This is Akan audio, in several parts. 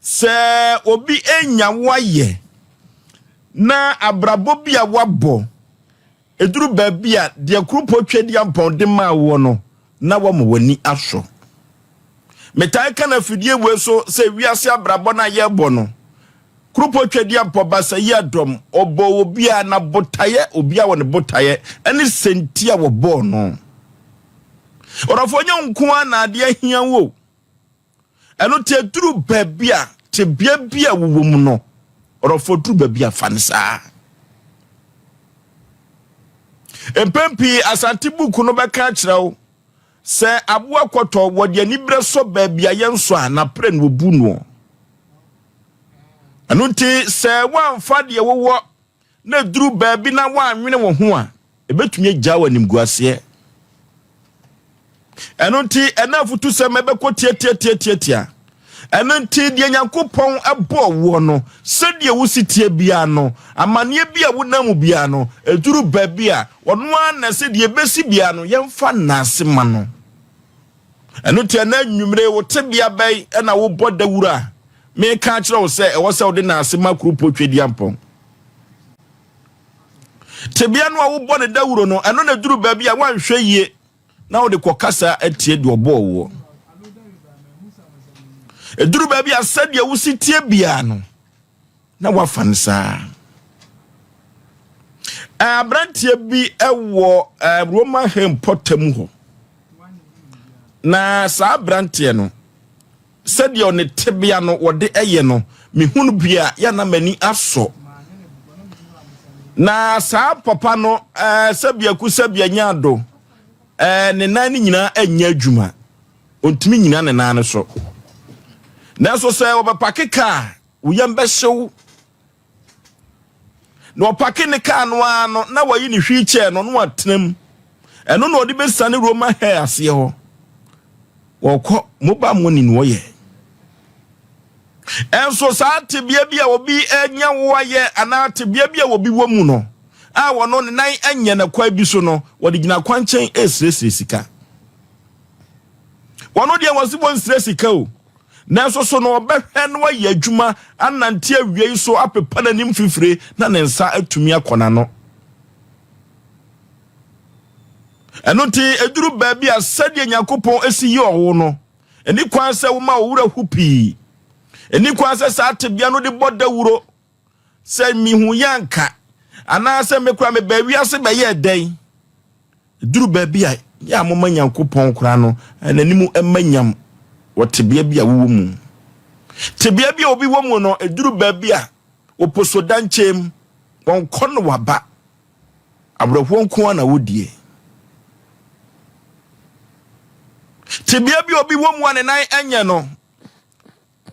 Sɛ obi anya wo ayɛ na abrabɔ bi a woabɔ, ɛduru baabi a deɛ Kuropɔn Tweaduampɔn de maa woɔ no, na wama w'ani asɔ. Metaa ka no afidie wei so sɛ wiase abrabɔ no a yɛrebɔ no, Kuropɔn Tweaduampɔn Basayi Adɔm, ɔbɔɔ obiara na botaeɛ, obiara wɔ ne botaeɛ ɛne sɛnti a wɔbɔɔ no. Ɔdɔfoɔ nyɛ wo nko ara na adeɛ ahia wo o. Ɛno nti ɛduru baabi a tebea bi a wowɔ mu no, ɔdɔfoɔ duru baabi a fa no saa. Mpɛn pii Asante buku no bɛka akyerɛ wo sɛ aboa kɔtɔ wɔde aniberɛ sɔ baabi a yɛnsɔ a n'aprɛ no wɔbu noɔ. Ɛno nti sɛ woamfa deɛ wowɔ na ɛduru baabi na woanwene wo ho a, ɛbɛtumi agya wo animguaseɛ. Ɛno nti ɛna afutusɛm ɛbɛkɔ tiatiatiatiatia. Ɛno nti deɛ Nyankopɔn bɔɔ woɔ no, sɛdeɛ wosi teɛ biara no, amanneɛ bi a wonam mu biara no, ɛduru baabi a, ɔno ara na sɛ deɛ ɛbɛsi biara no, yɛmfa nnaase ma no. Ɛno nti ɛna anwummere wo tebea bɛn ɛna wobɔ dawuro a meka akyerɛ wo sɛ ɛwɔ sɛ wode nnaase ma Kuropɔn Tweduampɔn. Tebea no a wobɔ ne dawuro no, ɛno na ɛduru baabi a woanhwɛ yie na wode kɔkasa atie deɛ ɔbɔɔ woɔ. Ɛduru baabi a sɛdeɛ wosi tie biara no, na wafa no saa. Aberanteɛ bi wɔ Roman Hill mpɔtam hɔ. Na saa aberanteɛ no, Sɛdeɛ ɔne tebea no wɔde yɛ no, mehunu bi a, yɛ na m'ani asɔ. Na saa papa no, ɛɛ sɛbiaku sɛbia nya ado, ɛɛ ne nan no nyinaa nyɛ adwuma. Ɔntumi nyina ne nan no so. Nanso sɛ ɔbɛpake kaa, wo yam bɛhyew. Na ɔpake ne kaa no ara no, na wayi ne wheelchair no na watena mu. Ɛno na ɔde bɛsiane Roma hair aseɛ hɔ. Wɔkɔ mobile money na ɔyɛ. Ɛnso saa tebea bi a obi anya wo ayɛ anaa tebea bi a obi wɔ mu no a wɔno ne nan anyɛ na kwan bi so no, wɔde gyina kwankyɛn ɛresrɛsrɛ sika. Wɔno deɛ wɔse wɔnsrɛ sika o. Nanso so na ɔbɛhwɛ na wayɛ adwuma anante awia yi so apepa n'anim fifire na ne nsa atumi akɔ n'ano? Ɛno nti, ɛduru baabi a sɛdeɛ Nyankopɔn si yɛ ɔwo no, ɛni kwan sɛ woma wo werɛ ho pii. Ɛni kwan sɛ saa tebea no de bɔ dawuro sɛ mehu yɛ anka anaasɛ me koraa mebaa wiase bɛyɛɛ dɛn. Ɛduru baabi a, yɛ a moma Nyankopɔn koraa no n'anim mma nyam wɔ tebea bi a wowɔ mu. Tebea bi a obi wɔ mu no, ɛduru baabi a, wɔposo dankyɛm, wɔnkɔ no waba. Awerɛhoɔ nko ara na wodie. Tebea bi a obi wɔ mu a ne nan nyɛ no,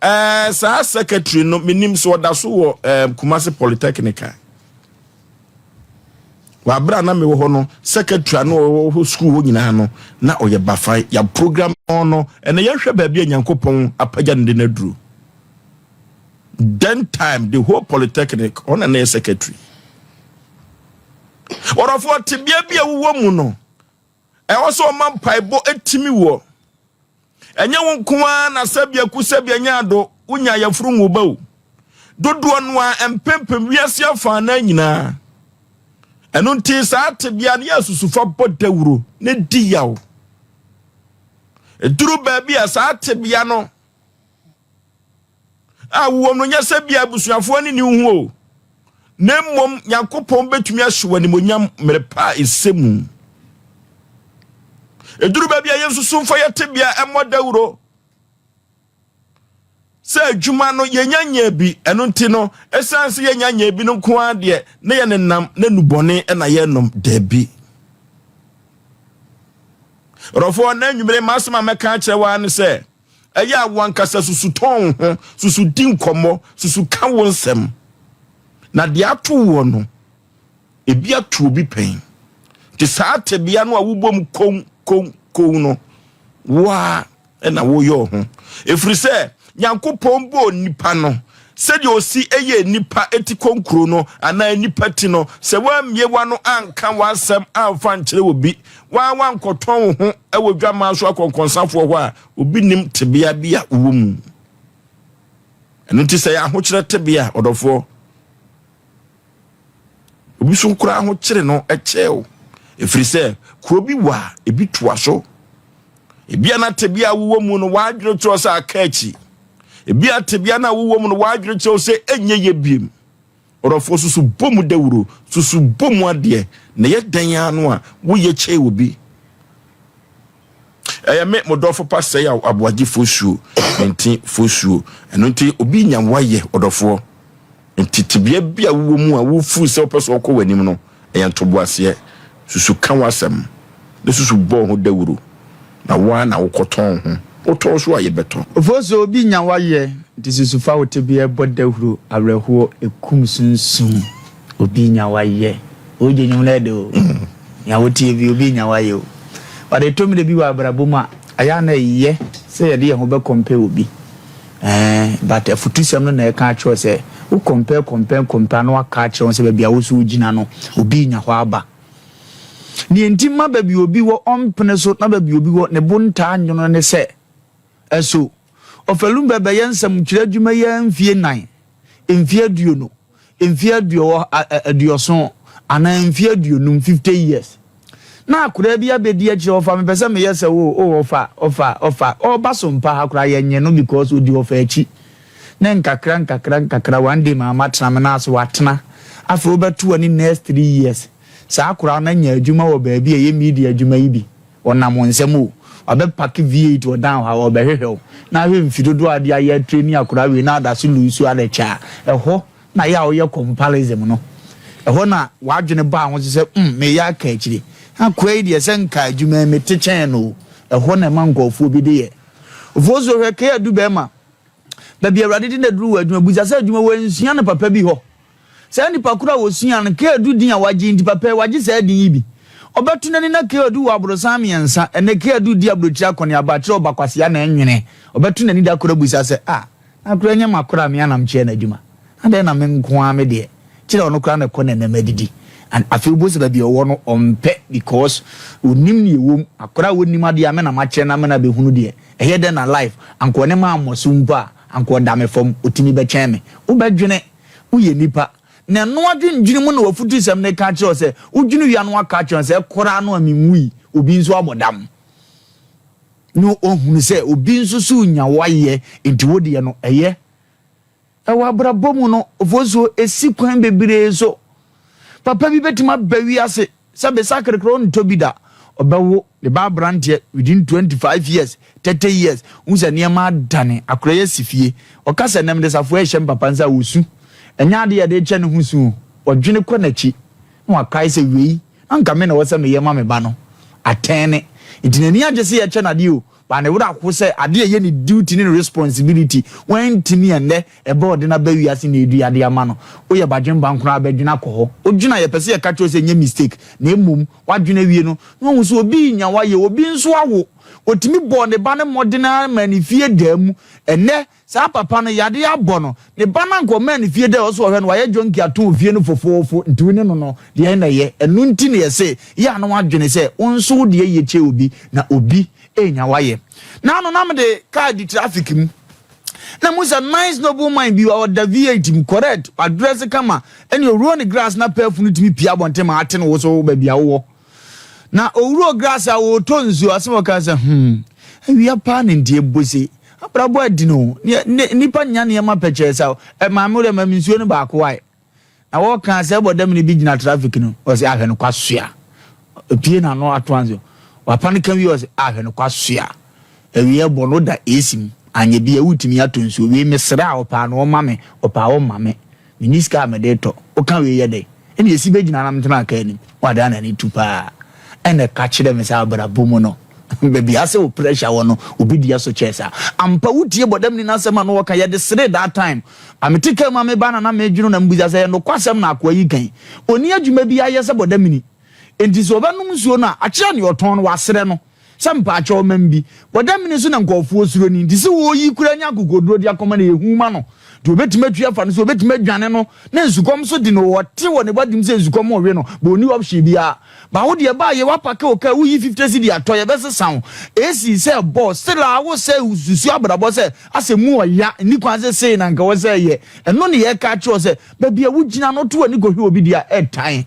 Ɛɛ saa secretary no menim sɛ ɔda so wɔ ɛɛ Kumasi Polytechnic a. Wɔ abere a na mewɔ hɔ no secretary a na ɔwɔ hɔ sukuu hɔ nyinaa no na ɔyɛ bafan ya program no ɛna yɛhwɛ baabi a Nyankopɔn apagya no de no aduru. Then time the whole polytechnic ɔna na yɛ secretary. Ɔdɔfoɔ tebea bi a wowɔ mu no ɛwɔ sɛ ɔma mpaebɔ etimi wɔ. Ɛnyɛ wo nko ara na sɛbea ku sɛbea nya ado, wonya ayafuru nwo ba o. Dodoɔ no ara mpempem wiase afaanaa nyinaa. Ɛno nti saa tebea no yɛ asusufa bɔ dawuro na di yaw. Ɛduru baabi a saa tebea no a wowɔ no nyɛ sɛ bia abusuafoɔ ne ne ho o, na mmom Nyankopɔn bɛtumi ahyɛ wo animonyam mmerɛ pa a ɛsɛ mu. Ɛduru baabi a yɛnsusu mfa yɛ tebea ɛmmɔ dawuro sɛ adwuma no yɛnya nyɛ bi, ɛno nti no ɛsiane sɛ yɛnya nyɛ bi no nko ara deɛ na yɛnenam na nubɔne na yɛnom. Daabi. Rɔfoɔ, na anwummere m'asɛm a mɛka akyerɛ wo ara ne sɛ Ɛyɛ a wo ankasa susu tɔn wo ho, susu di nkɔmmɔ, susu ka wo nsɛm. Na deɛ ato woɔ no, ebi ato obi pɛn. Nti saa tebea no a wobɔ mu kow kow kow no, wo ara na woyɛ wo ho. Ɛfiri sɛ Nyankopɔn bɔɔ nipa no, sɛdeɛ ɔsi yɛ nipa ti konkuro no anaa nipa ti no, sɛ woammie w'ano anka w'asɛm amfa ankyerɛ obi, Woaa woankɔtɔn wo ho wɔ dwammaa so akɔnkɔnsafoɔ hɔ a, obi nnim tebea bi a wowɔ mu. Ɛno nti sɛ yɛ ahokyerɛ tebea a, ɔdɔfoɔ, obi so koraa ahokyere no kyɛw, ɛfiri sɛ kuro bi wɔ a ebi toa so. Ebia na tebea a wowɔ mu no w'adwene kyerɛ sɛ aka akyi. Ebia tebea no a wowɔ mu no w'adwene kyerɛ sɛ ɛnyɛ yɛ biem. Ɔdɔfoɔ, susu bɔ mu dawuro, susu bɔ mu adeɛ, na ɛyɛ dɛn ara no a woyɛ kyɛe wɔ bi. Ɛyɛ me mo dɔfo pa sɛe a aboagye fosuo nti fosuo. Ɛno nti obi nya wayɛ ɔdɔfoɔ. Nti tebea bi a wowɔ mu a wofuu sɛ wopɛ sɛ ɔkɔ w'anim no, ɛyɛ ntoboaseɛ. Susu ka w'asɛm na susu bɔ ho dawuro, na wo ara na wokɔtɔn ho. Wotɔn so a yɛbɛtɔ. Ofosuo obi nya wayɛ nti susu fa wo tebea bɔ dawuro awerɛhoɔ ɛkum sunsum obi nya wayɛ Wogye nnwom no ɛdɛ o Nea wotie bi obi nya wayɛ o But ɛtɔ mmerɛ bi wɔ abrabɔ mu a ɛyɛ a na ɛyɛ sɛ yɛde yɛn ho bɛ compare obi Ɛɛ but afutusɛm no na ɛka akyerɛ wo sɛ wo compare compare compare a na waka akyerɛ wo sɛ baabi a wo so wogyina no obi nya hɔ aba. Nea enti ma baabi obi wɔ ɔmpene so na baabi obi wɔ ne bo ntaa nnwono ne sɛ ɛso Ɔfalumba bɛyɛ nsɛmtwerɛ adwuma yi ara mfie nnan, mfie aduonu, mfeɛ aduɔwɔ aduɔson anaa mfeɛ aduonum, 50 years, na akoraa bi abɛdi akyire, ɔfa mepɛ sɛ meyɛ sɛ wo o, ɔfa, ɔfa, ɔfa, ɔba so mpa ha koraa yɛnyɛ no because ɔdi ɔfa akyi, ne nkakra nkakra nkakra one day maa matena me nan ase watena, afei wobɛto w'ani next 3 years saa akoraa no anya adwuma wɔ baabi a ɛyɛ media adwuma yi bi, ɔnam wo nsam o, wabɛpake V8 wɔ dan hɔ a ɔrebɛhwehwɛ wo, na ahwɛ mfe dodoɔ a ade ayɛ atraining akoraa wei na ada so luusu adɛkyɛ a, ɛhɔ na yɛ a woyɛ comparison no, ɛhɔ na w'adwene baa ho so sɛ, mm, meyɛ aka akyire. Akoa yi deɛ sɛ nka adwuma yi mete kyɛn no o. Ɛhɔ na ɛma nkurɔfoɔ bi de yɛ. Ofosuo hwɛ Kea du bɛrima, baabi Awurade de no aduru wɔ adwuma, bisa sɛ adwuma wansua no papa bi hɔ. Saa nipa koro a wɔsua no, Kea du din a wagye nti papa yi wagye saa din yi bi. Ɔbɛto n'ani na Kea du wɔ aborosan mmiɛnsa, ɛnnɛ Kea du di aburokyire akɔneaba kyerɛ ɔba kwasea na ɛnwene. Ɔbɛto n'ani da koro abisa sɛ, ah, Na koraa nyɛ m'akora a me ara na mekyerɛ no adwuma. Adɛn na me nko ara me deɛ, kyerɛ ɔno koraa na ɛkɔ n'anim adidi. And afei wobɛhu sɛ baabi a ɔwɔ no ɔmpɛ because ɔnim deɛ ɛwɔ mu. Akora a ɔnnim adeɛ a me na makyerɛ no ama no abɛhunu deɛ, ɛyɛ dɛn na life, anka ɔne mammɔ so mpo a, anka ɔda me fam, ɔtumi bɛkyɛn me. Wobɛdwene, woyɛ nipa. Na ɛno adwendwene mu na w'afutusɛm no reka akyerɛ wo sɛ, wodwene wie a na woaka akyerɛ no sɛ, koraa no a menwui, obi nso abɔ dam. Na ɔhunu sɛ obi nso so nya wayɛ nti wo deɛ no ɛyɛ. Ɛwɔ abrabɔ mu no, ofosuo esi kwan bebree so. Papa bi bɛtumi aba wiase sɛ besa kerekere ɔntɔ bi da. Ɔbɛwo ne ba aberanteɛ within 25 years, 30 years, wohu sɛ nneɛma adane, akora yi asi fie. Ɔka sɛ nnɛ mede safoa rehyɛ me papa nsa a, ɔsu. Ɛnyɛ adeɛ a yɛde rekyɛ ne ho su o, ɔdwene kɔ n'akyi na wakae sɛ wei Anka me na ɛwɔ sɛ meyɛ ma me ba no atɛne. Nti n'ani agye sɛ yɛkyɛ no adeɛ o, but ne werɛ aho sɛ adeɛ a ɛyɛ ne duty ne ne responsibility, wantumi ɛnnɛ ɛbɛ ɔde no aba wiase na ɛdua de ama no. Woyɛ badwemba nkoraa bɛdwene akɔ hɔ. Wodwene a yɛpɛ sɛ yɛka kyerɛ wo sɛ ɛnyɛ mistake, na mmom woadwene awie no na wahu sɛ obi renya wo ayɛ, obi nso awo. Ɔtumi bɔɔ ne ba no mmɔden ara maa ne fie daa mu. Ɛnnɛ Saa papa no, yadeɛ abɔ no. Ne ba no anka ɔmaa no fie dɛ ɔsɛ ɔhwɛ no, wayɛ junkie atɔn fie no fofoofo, nti wo ne no no, deɛn na ɛyɛ? Ɛno nti na yɛse, yɛ a na woadwene sɛ wo nso wo deɛ yɛ kyɛ obi, na obi renya woayɛ. Naano na mede car di traffic mu, na muhu sɛ nice noble man bi, ɔda V8 mu, correct, wadrɛse kama, ɛne owuo ne grass na pɛɛfo no tumi pie abɔnten ma ate no wo so baabi a wowɔ. Na owuo grass a ɔretɔ nsuo, asɛm a ɔka sɛ, hmm, awia paa na nti ɛbɔ sei. Abrabɔ adi no, nnipa nya nneɛma pɛkyɛɛ sa. Maame wo dɛ ma me nsuo no baako wae. Na wɔka sɛ ɛbɔ dam no bi gyina traffic no, ɔsɛ ahwɛ no kwasoa. Epie n'ano ato anso. Wapa no ka wie ɔsɛ ahwɛ no kwasoa. Awia bɔ no da AC mu. Anyɛ bi a wotumi atɔ nsuo. Wei mesrɛ a ɔpaa no ɔma me, ɔpaa ɔmma me. Menni sika a mede retɔ. Woka wei yɛ dɛn? Ɛnna esi bɛgyina na metena kaa anim. Wadan n'ani tu paa. Ɛnna ɛka kyerɛɛ me sɛ abrabɔ mu no, baabi a sɛ wo pressure wɔ no, obi deɛ so kyɛɛ saa. Ampa wotie bɔdamni no asɛm a na ɔka, yɛde seree that time. Ba mete kaa mu a meba na na medwene na mebisa sɛ, ɛyɛ nokwasɛm na akoa yi ka yi? Ɔnni adwuma biara yɛ sɛ bɔdamni. Enti sɛ ɔbɛnom nsuo no a, akyerɛ nea ɔtɔn no, wasrɛ no. Sɛ mpaakyɛw ma me bi. Bɔdamini nso na nkurɔfoɔ suro no nti sɛ wɔyi koraa nya akokoɔduro de akɔma no ɛyɛ hu ma no. Deɛ ɔbɛtumi atu afa no sɛ ɔbɛtumi adwane no na nsukɔm nso de no ɔte wɔ ne bɔdem sɛ nsukɔm rewe no but ɔnni option biara. But wo deɛ ɛbaa yɛ woapake wo car woyi 50 cedi atɔ yɛbɛsesa wo AC sɛ ɛbɔ still a wo sɛ susu abrabɔ sɛ asɛ mu ɔya nni kwan sɛ sei na nka wɔ sɛ ɛyɛ ɛno ne yɛka akyerɛ wo sɛ baabi a wogyina no to w'ani kɔhwɛ obi deɛ a ɛtan.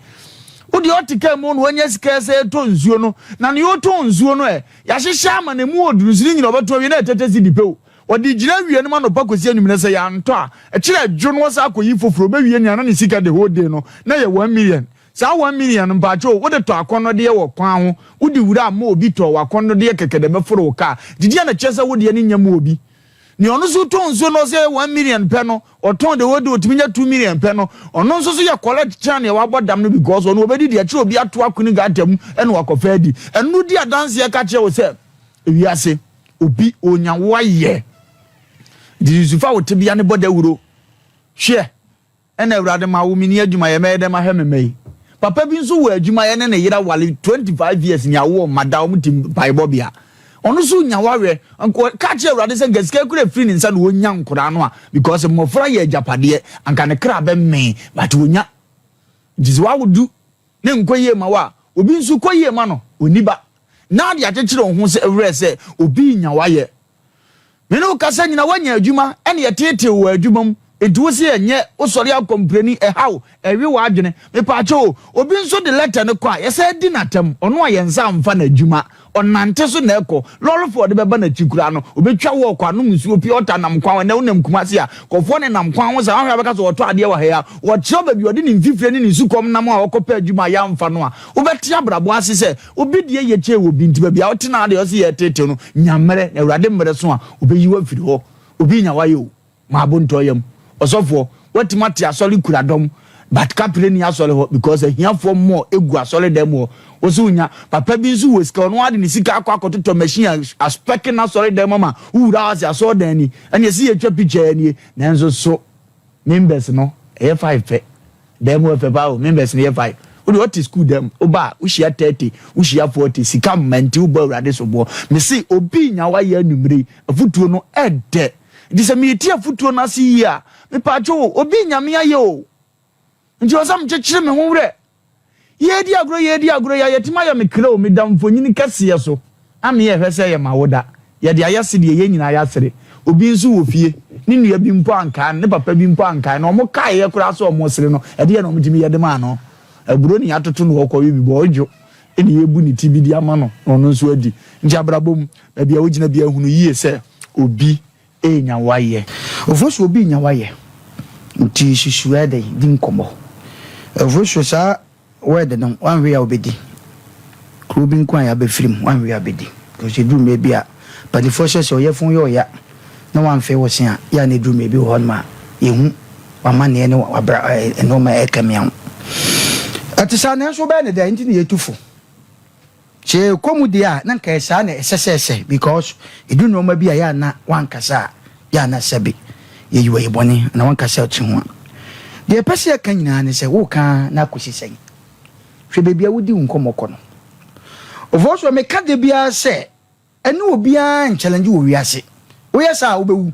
Wo deɛ ɔte kaa mu na wanya sika sɛ ɛtɔ nsuo no na nea ɔtɔn nsuo no ɛ yɛahyehyɛ ama no emu ɔduru nso ne nyina ɔbɛtɔn awie na ɛtɛtɛ cedi pɛ o. Ɔde gyina awia no mu anɔpa kɔsi anwummerɛ sɛ yɛantɔ a ɛkyerɛ ɛdwo no ɔsan akɔyi foforɔ ɔbɛwie nea na ne sika the whole day no na ɛyɛ 1,000,000 saa 1,000,000 no mpakyɛ o wode tɔ akɔnnɔdeɛ wɔ kwan ho wode wura ma obi tɔ w'akɔnnɔdeɛ kɛkɛ de bɛforo wo kaa gyidi a na kyerɛ sɛ wodeɛ no nyɛ ma obi Nea ɔno nso tɔn nsuo no ɔsɛ 1,000,000 pɛ no ɔtɔn de wɔde ɔtumi nya 2,000,000 pɛ no ɔno nso so yɛ collect kyɛn nea wabɔ dam no because ɔno ɔbɛdi deɛ kyerɛ obi ato akoni gata mu ɛna wakɔfa adi. Ɛno di adanseɛ ka kyerɛ wo sɛ ewiase obi ɔnya wo ayɛ nti susu fa wo tebea ne bɔ dawuro hwɛ. Ɛna Awurade ma wo menni adwuma yɛ mɛyɛ dɛn mahwɛ me mma yi. Papa bi nso wɔ adwuma yɛ ne ne yere aware 25 years ni awo ɔma da wɔn ti mpaebɔ bea. Ɔno nso nya wareɛ nka ka kyerɛ Awurade sɛ nka sika kura firi ne nsa na ɔnya nkoraa no a because mmɔfra yɛ agyapadeɛ anka ne kra bɛmee but ɔnya nti sɛ wawo du ne nkɔ yie ma wo a obi nso kɔ yie ma no ɔni ba na ade akyekyere wo ho sɛ werɛ sɛ obi nya wayɛ. Me ne wo kasa nyina woanya adwuma ɛne yɛteetee wo wɔ adwuma mu nti wo se ɛnyɛ wo sɔre akɔmpreni ɛhaw ɛwe w'adwene mepaakyɛw o obi nso de lɛtɛ no kɔ a yɛsan di no atɛm ɔno a yɛn nsa mfa no adwuma ɔnante so na ɛkɔ lɔrefo a ɔde bɛba n'akyi koraa no obetwa wɔɔkɔ anom nsuo pure water nam kwan ho ɛnɛ wonam Kumasi a kɔfoɔ ne nam kwan ho saa woahwɛ a bɛka sɛ ɔtɔ adeɛ wɔ ha yi a wɔkyerɛ baabi ɔde ne mfifire ne ne sukɔm nam a ɔkɔpɛ adwuma a yɛamfa no a wobɛte abrabɔ ase sɛ Obi deɛ yɛ kyɛn obi nti baabi a wote no ara deɛ ɔse yɛreteetew no nya mmerɛ na Awurade mmerɛ so a ɔbɛyi wo afiri hɔ. Obi nya wayɛ o, maabo ntɔ yam. Ɔsɔfoɔ, woatumi ate asɔre kura dɔm but kapre nni asɔre hɔ because ahiafoɔ mmɔɔ gu asɔre dan mu hɔ. Wo se wonya. Papa bi nso wɔ sika ɔno ara de ne sika akɔ akɔtotɔ machine a aspɛke n'asɔre dan mu ama wowura hɔ a se asɔre dan ni ɛne ɛse yɛtwa picture nie nanso so Members no ɛyɛ five pɛ. Dan mu ɛfɛ paa o, members no yɛ five. Wo deɛ ɔte school dan mu, woba a wohyia 30, wohyia 40, sika mma nti wobɔ Awurade soboɔ. Mese obi nya wayɛ anwummere yi, afutuo no ɛdɛ. Nti sɛ meretie afutuo no ase yie a, mepaakyɛw o, obi nya me ayɛ o. Nti ɛwɔ sɛ mekyekyere me ho werɛ. Yɛredi agorɔ yɛredi agorɔ yi a yɛtumi ayɛ me kra o meda mfonini kɛseɛ so a meyɛ hwɛ sɛ ɛyɛ m'awoda yɛde ayɛ sedeɛ yɛn nyinaa yɛasere obi nso wɔ fie ne nua bi mpo ankae no ne papa bi mpo ankae no wɔn kaeɛ koraa sɛ wɔn resere no ɛdeɛ na wɔtumi yɛ de maa no aburo ne yɛatoto no ɔkɔwe bi bɔ ɔdwo ɛne yɛbu ne ti bi de ama no na ɔno nso adi nti abrabɔ mu baabi a wogyina biara hunu yie sɛ obi renya wo ayɛ. Ofosu obi renya wo ayɛ nti susu ɛyɛ dɛn di nkɔmmɔ. Ofosu saa word no wanhwɛ yie a wobɛdi. Kuro bi nko a yɛabɛfiri mu wanhwɛ yie a wobɛdi. Because ɛduru mmerɛ bi a mpaninfoɔ hyɛ sɛ ɔyɛfun yɛ ɔya na wamfee wo se a yɛ a na ɛduru mmerɛ bi wɔ hɔnom a yɛhu w'amanneɛ ne w'abra nnoɔma a ɛka mia ho. Ɛte saa nanso wobɛyɛ no dɛn nti na yɛtu fo. Sɛ yɛkɔ mu deɛ a na nka ɛyɛ saa na ɛsɛ sɛ ɛsɛ because ɛdu nnoɔma bi a yɛ a na wankasa a yɛ a na sɛbe yɛyi wɔ yɛ bɔne anaa wankasa ɔte ho a. Deɛ yɛpɛ sɛ yɛka nyinaa ne sɛ woka ara na akɔsi sɛn? Hwɛ baabi a wodi wo nkɔmmɔ kɔ no. Ofosuo, meka da biara sɛ Ɛne obiara nchallenge wɔ wiase. Woyɛ saa a wobɛwu.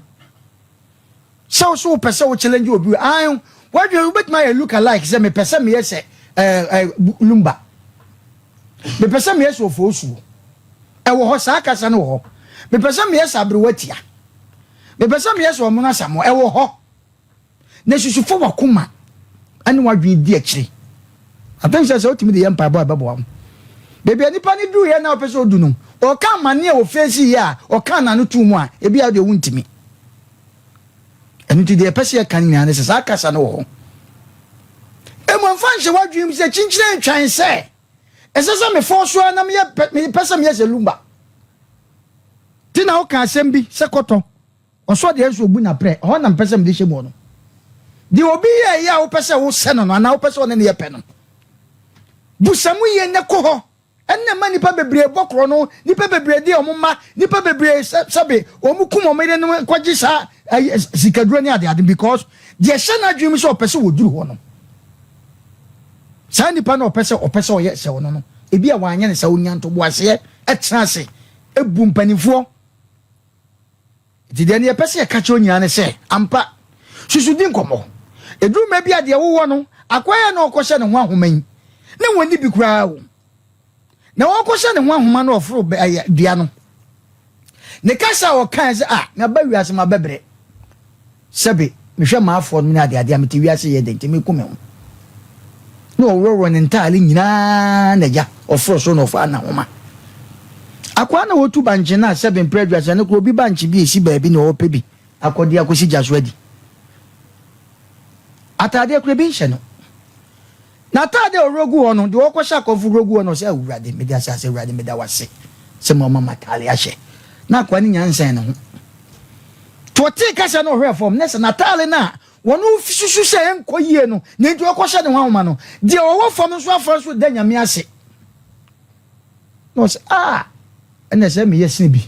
Sɛ wo so wopɛ sɛ wo challenge obi ae wadwene wobɛtumi ayɛ look alike sɛ mepɛ sɛ meyɛ sɛ ɛɛ ɛɛ lumba. Mepɛ sɛ meyɛ sɛ ofosuo. Ɛwɔ hɔ saa kasa no wɔ hɔ. Mepɛ sɛ meyɛ sɛ aberewa tia. Mepɛ sɛ meyɛ sɛ ɔmono asamoah. Ɛwɔ hɔ. Na susu fa w'akoma ne w'adwene di akyire. I think sɛ sɛ wotumi de yɛ mpaebɔ a ɛbɛboa wo. Baabi a nipa no duruiɛ na ɔpɛ sɛ ɔdu no, ɔka amane a ɔfeesi yɛ a ɔka n'ano too mu a, ebi a wodeɛ wontumi. Ɛno nti deɛ ɛpɛ sɛ yɛka no nyinaa ne sɛ saa kasa no wɔ hɔ. Mmom mfa nhyɛ w'adwene mu sɛ kyinkyini ntwɛn sɛ ɛsɛ sɛ mefɔɔ so ara na meyɛ mepɛ sɛ meyɛ sɛ Lumba. Ti na woka asɛm bi sɛ kɔtɔ. Ɔsɔ deɛ nso ɔbu no aprɛ. Ɛhɔ na mepɛ sɛ mede hyɛ mu no. Deɛ obi yɛeɛ a wopɛ sɛ wosɛ no no anaa wopɛ sɛ ɔne no yɛ pɛ no, busa mu yie na kɔ hɔ. Ɛno na ɛma nnipa bebree bɔ korɔ no, nnipa bebree de wɔn mma, nnipa bebree sɛbe wɔn kum wɔn yerenom kɔgye saa sikaduro ne adeade because deɛ ɛhyɛ n'adwene mu sɛ ɔpɛ sɛ wɔduru hɔ no, saa nipa no ɔpɛ sɛ ɔpɛ sɛ ɔyɛ sɛ ɔno no, ebi a wanyɛ no sɛ ɔnya ntoboaseɛ ɛtena ase. Bu mpanimfoɔ. Nti deɛ yɛpɛ sɛ yɛka kyerɛ nyinaa ne sɛ, ampa, susu di nkɔmmɔ. Ɛduru mmerɛ bi a deɛ wowɔ no, akwaa na ɔkɔhyɛ ne ho ahoma yi, na wɔnni bi koraa o. Na ɔkɔhyɛ ne ho ahoma na ɔforo dua no. Ne kasa a ɔkae sɛ, ah, maba wiase mabɛbrɛ. Sɛbe, mehwɛ m'afoɔ nom ne adeade a mete wiase yɛ dɛn nti meku me ho. Na ɔworɔworɔ ne ntaale nyinaa na agya ɔforo so na ɔfaa n'ahoma. Akwaa na wɔtu bankye no a sɛbe mprɛ 30 no koraa obi bankye bi esi baabi na ɔrepɛ bi akɔde akɔsi gya so adi. Ataadeɛ koraa bi nhyɛ no. N'ataade a ɔworɔ gu hɔ no, deɛ ɔrekɔhyɛ akɔmfo worɔ gu hɔ no, ɔsɛ, Awurade, mede asase, Awurade, meda wo ase sɛ moama m'ataade ahyɛ. Na akoa no nya nsɛn ne ho. Nti ɔtee kasa no ɔhwɛɛ fam, na sɛ n'ataade no a wɔn susu sɛ ɛnkɔ yie no, na enti ɔrekɔhyɛ ne ho ahoma no, deɛ ɔwɔ fam nso afa nso da Nyame ase. Na ɔsɛ, ah, ɛna sɛ meyɛ sene bi.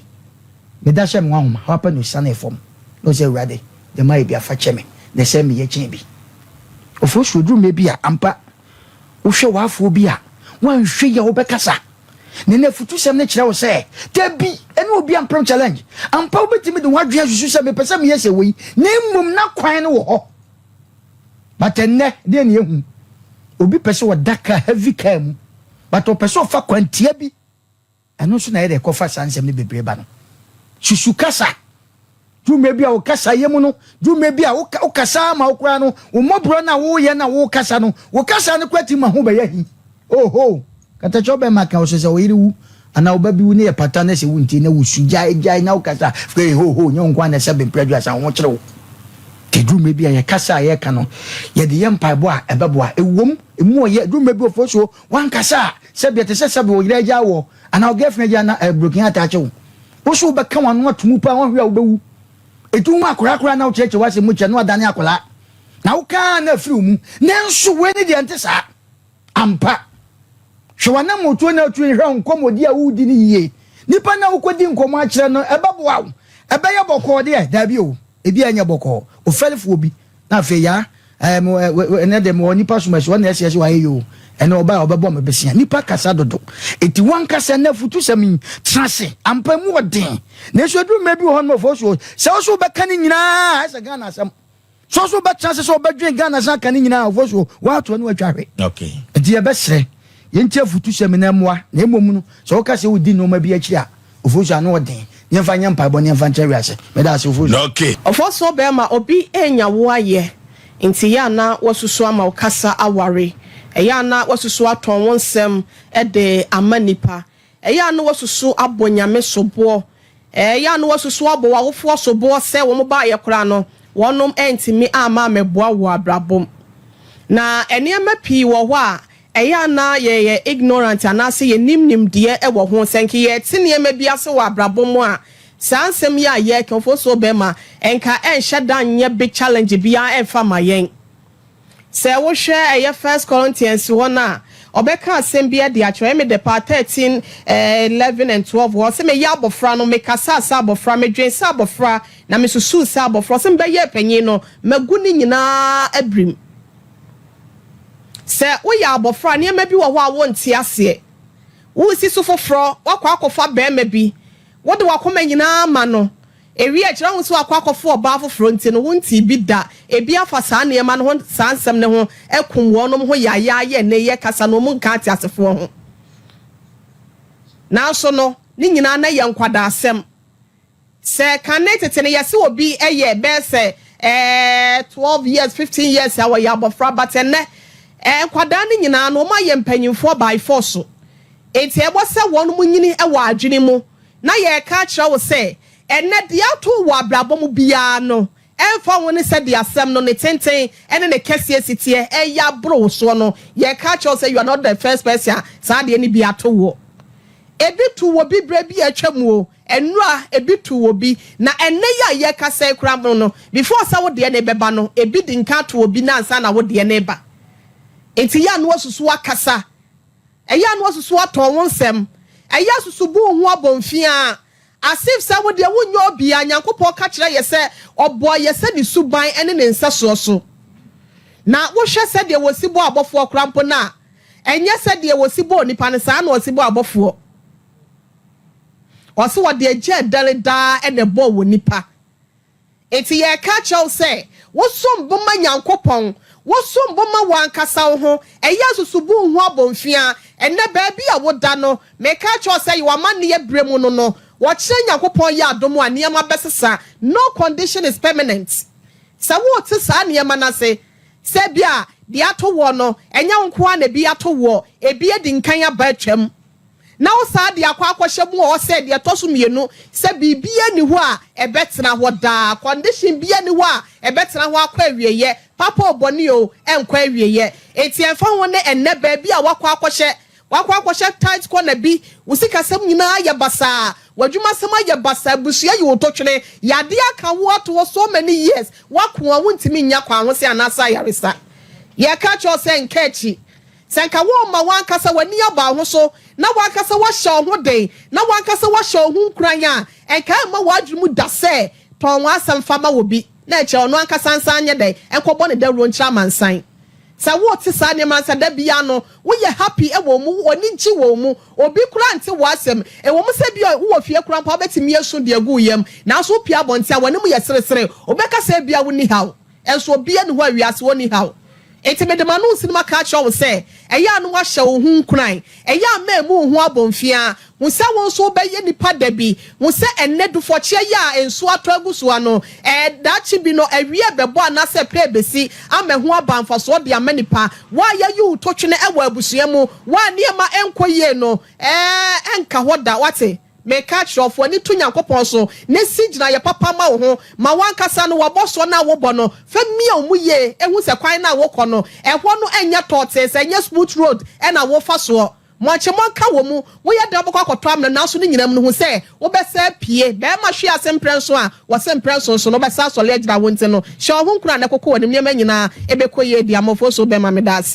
Meda hyɛ me ho ahoma, hɔ apɛ na osianee fam. Na ɔsɛ, Awurade, deɛ mayɛ bi afa kyɛ me, na sɛ meyɛ kyɛn bi. Ɔfo so duru mmerɛ bi a, ampa, wohwɛ w'afoɔ bi a, woanhwɛ yie a wobɛkasa. Na ɛnɛ afutusɛm no kyerɛ wo sɛ, dabi, ɛne obi ampem challenge. Ampa wobɛtumi de w'adwene asusu sɛ mepɛ sɛ meyɛ sɛ wei, na mmom na kwan no wɔ hɔ. But ɛnnɛ, deɛ ne yɛhu, obi pɛ sɛ ɔda car, heavy car mu, but ɔpɛ sɛ ɔfa kwantia bi. Ɛno nso na yɛde kɔfa saa nsɛm no bebree ba no. Susu kasa. Dwuma bi a wo kasa yɛ mu no, dwuma bi a wokasa ama wo koraa no, wo mmɔborɔ no a woyɛ no a wokasa no, wo kasa no koraa tumi ma ho bɛyɛ hi. Oho! Katakyɛ ɔbɛrima ka wo sɛ sɛ wo yere wu anaa wo ba bi wu ne yɛ pata na sɛ wontie na wusu gyae gyae na wokasa fei ho ho nyɛ wo nko ara na ɛsɛ bemprɛ aduasa wo ho kyere wo. Nti duru mmerɛ bi a yɛ kasa a yɛka no yɛde yɛ mpaebɔ a ɛbɛboa. Ɛwom, ɛmu ɔyɛ, duru mmerɛ bi wɔ so wankasa a sɛbi ɛte sɛ sɛbi wo yere agyaa woɔ anaa wo girlfriend agyaa na broken heart akye wo. Wo so wobɛka w'ano ato mu paa wanhwɛ a wobɛwu. Ɛtu ho akwadaa koraa na wokyerɛkyerɛ w'asɛm mu kyerɛ na wadane akwadaa. Na woka na afiri wo mu. Nanso wei ne deɛ ɛnte saa. Ampa. Hwɛ w'anammɔntuo na atu hwɛ wo nkɔmmɔdi a woredi no yie. Nipa no a wokɔdi nkɔmmɔ akyerɛ no, ɛbɛboa wo? Ɛbɛyɛ bɔkɔɔ deɛ? Daabi o, ebi a ɛnyɛ bɔkɔɔ. Ofɛrefoɔ bi, na afei yaa, ɛɛ, mo, ɛ, ɛnɛ deɛ mewɔ nipa som asi, ɔna ɛsɛ sɛ wayɛ yi o, ɛnɛ ɔbaa a ɔbɛbɔ me besia. Nipa kasa dodo. Enti w'ankasa nnɛ afutusɛm yi, tena ase. Ampa, emu wɔ den. Nanso ɛduru mmerɛ bi wɔ hɔ nom a, ɔfɔɔ so, sɛ wo so wobɛka ne nyinaa a, ɛsɛ Ghana asɛm. So so wobɛtena ase sɛ wobɛdwen Ghana san aka ne nyinaa ɔfo so woatoa ne watwa hwe. Okay. Nti yɛbɛsrɛ yɛnti afutusɛm na mmoa na mmom no sɛ woka sɛ wodi nneɛma bi akyi a ɔfo so ano ɔden yɛmfa nyɛ mpaebɔ ne yɛmfa nkyerɛ wiase. Meda ase ɔfo so. Okay. Ɔfɔsoɔ bɛɛma obi renya wo ayɛ nti yɛ a na wasusu ama wo kasa aware, ɛyɛ a na wasusu atɔn wo nsɛm de ama nnipa, ɛyɛ a na wasusu abɔ Nyame soboɔ Ɛyɛ a na wɔasusu abɔ w'awofoɔ soboɔ sɛ wɔn baeɛ koraa no, wɔnom antumi amma ammɛboa wo wɔ abrabɔ mu. Na nneɛma pii wɔ hɔ a, ɛyɛ a na yɛyɛ ignorant anaasɛ yɛnnim nimdeɛ wɔ ho. Sɛ nka yɛte nneɛma bi ase wɔ abrabɔ mu a, saa nsɛm yi a yɛreka, Ofosuo Bɛma, nka ɛnhyɛ da nyɛ big challenge biara ɛmfa mma yɛn. Sɛ wohwɛ ɛyɛ First Corinthians hɔ no a, ɔbɛka asɛm bi de akyerɛ. Ɛyɛ me dɛ paa, 13, 11 and 12 hɔ. Ɔse, Meyɛ abɔfra no, mekasaa sɛ abɔfra, medwen sɛ abɔfra, na mesusuu sɛ abɔfra. Ɔse, mebɛyɛɛ panyin no, magu ne nyinaa abirim. Sɛ woyɛ abɔfra a, nneɛma bi wɔ hɔ a wonte aseɛ. Woresi so foforɔ, woakɔ akɔfa barima bi, wode w'akoma nyinaa ama no. Ewie a, kyerɛ ho sɛ wakɔ akɔfo ɔbaa foforɔ nti no, wontee bi da. Ebi afa saa nneɛma no ho, saa nsɛm no ho akum wɔnom ho yaayaaya nnɛ yi ɛkasa no wɔn nka ateasefoɔ ho. Nanso no, ne nyinaa na ɛyɛ nkwadaasɛm. Sɛ kane tete no yɛse obi yɛ bɛyɛ sɛ ɛɛ 12 years, 15 years a ɔyɛ abɔfra but ɛnnɛ ɛɛ nkwadaa no nyinaa no wɔn ayɛ mpanyinfoɔ by force. Enti ɛwɔ sɛ wɔnom nyini wɔ adwene mu Na yɛreka akyerɛ wo sɛ, ɛnnɛ, deɛ ato wo wɔ abrabɔ mu biara no, ɛmfa ho ne sɛdeɛ asɛm no, ne tenten ne ne kɛseɛ si teɛ, ɛyɛ aboro wo soɔ no, yɛreka akyerɛ wo sɛ you are not the first person a saa adeɛ no bi ato woɔ. Ebi too obi berɛ bi a atwa mu o, nnora ebi too obi, na ɛnnɛ yi a yɛrekasa yi koraa mpo no, before sɛ wo deɛ no rebɛba no, ebi di nka ato obi na ansa na wo deɛ no reba. Enti yɛ a na woasusu akasa. Ɛyɛ a na woasusu atɔn wo nsɛm. Ɛyɛ a susu bu wo ho abomfiaa, as if sɛ wo deɛ wonyɛ obiara. Nyankopɔn ka kyerɛ yɛ sɛ Ɔbɔɔ yɛ sɛ Ne suban ne Ne nsɛsoɔ so. Na wohwɛ sɛdeɛ wɔsi bɔ abɔfoɔ koraa mpo no a, ɛnyɛ sɛdeɛ wɔsi bɔ onipa no, saa na wɔsi bɔ abɔfoɔ. Ɔse wɔde agya ɛdɛre daa na ɛbɔɔ wɔ nipa. Enti yɛreka akyerɛ wo sɛ, wosom bo ma Nyankopɔn, wosom bo ma w'ankasa wo ho, ɛyɛ a susu bu wo ho abomfiaa. Ɛnnɛ baabi a woda no, meka akyerɛ wo sɛ yɛ w'amanneɛ berɛ mu no no, wɔkyerɛ Nyankopɔn yɛ adom a, nneɛma bɛsesa. No condition is permanent. Sɛ wote saa nneɛma no ase, sɛ ebia deɛ ato woɔ no, ɛnyɛ wo nko ara na ebi ato woɔ, ebi adi nkan aba atwam. Na wo saa de akɔ akɔhyɛ mu wɔ hɔ sɛ deɛ ɛtɔ so mmienu, sɛ biribiara nni hɔ a ɛbɛtena hɔ daa, condition biara nni hɔ a ɛbɛtena hɔ akɔ awieɛ, papa o bɔne o, ɛnkɔ awieɛ. Enti ɛmfa ho ne ɛnnɛ baabi a woakɔ akɔhyɛ, woakɔ akɔhyɛ tight corner bi, wo sikasɛm nyinaa ayɛ basaa, w'adwumasɛm ayɛ basaa, abusua yi wo totwene, yadeɛ aka wo ato hɔ so many years, woako a wontumi nnya kwanhose anaasɛ ayaresa. Yɛreka akyerɛ wo sɛ nka akyi. Sɛ anka worema w'ankasa w'ani aba wo ho so, na w'ankasa woahyɛ wo ho den, na w'ankasa woahyɛ wo ho nkuran a, anka ɛremma w'adwene mu da sɛ tɔn w'asɛm fa ma obi, na ɛkyerɛ ɔno ankasa nsan nyɛ dɛn nkɔbɔ ne dawuro nkyerɛ amansan. Sɛ wote saa nneɛma no sɛ da biara no woyɛ happy wɔ wo mu, w'ani gye wɔ wo mu, obi koraa nte w'asɛm, ɛwɔ mu sɛ ebia wowɔ fie koraa mpo a wobɛtumi asu de agu wo yam, nanso wopue abɔnten a w'anim yɛ seresere, wobɛka sɛ ebia wonni haw. Nso obiara nni hɔ a wiase hɔ nni haw. Enti mede m'ano nsi no maka akyerɛ wo sɛ, ɛyɛ a na woahyɛ wo ho nkuran. Ɛyɛ a mma mmu wo ho abomfiaa. Hu sɛ wo nso wobɛyɛ nipa da bi. Hu sɛ ɛnnɛ dufɔkyeɛ yi a nsuo atɔ agu so ano, ɛɛ, daakye bi no awia rebɛbɔ anaasɛ pɛ rebɛsi ama ɛho aba mfasoɔ de ama nipa. Wo a yɛayi wo totwene wɔ abusua mu, wo a nneɛma nkɔ yie no, ɛɛ, ɛnka hɔ da, woate? Meka akyerɛ wo, fa w'ani to Nyankopɔn so, na si gyinaeɛ papa ma wo ho. Ma w'ankasa no, w'abɔsoɔ no a wobɔ no, fa mia wo mu yie hu sɛ kwan no a wokɔ no, ɛhɔ no nyɛ tɔɔtee, sɛ ɛnyɛ smooth road na wofa soɔ. Mɔnkye-mɔnka wɔ mu, woyɛ dɛn wobɛkɔ akɔtɔ amena, nanso ne nyinaa mu no, hu sɛ wobɛsan apue. Barima hwe ase mprɛnson a, wɔse mprɛnson so no, wobɛsan asɔre agyina wo nti no, hyɛ wo ho nkuran na koko w'anim, nneɛma nyinaa bɛkɔ yie. Di amɔfoɔ so bɛma meda ase.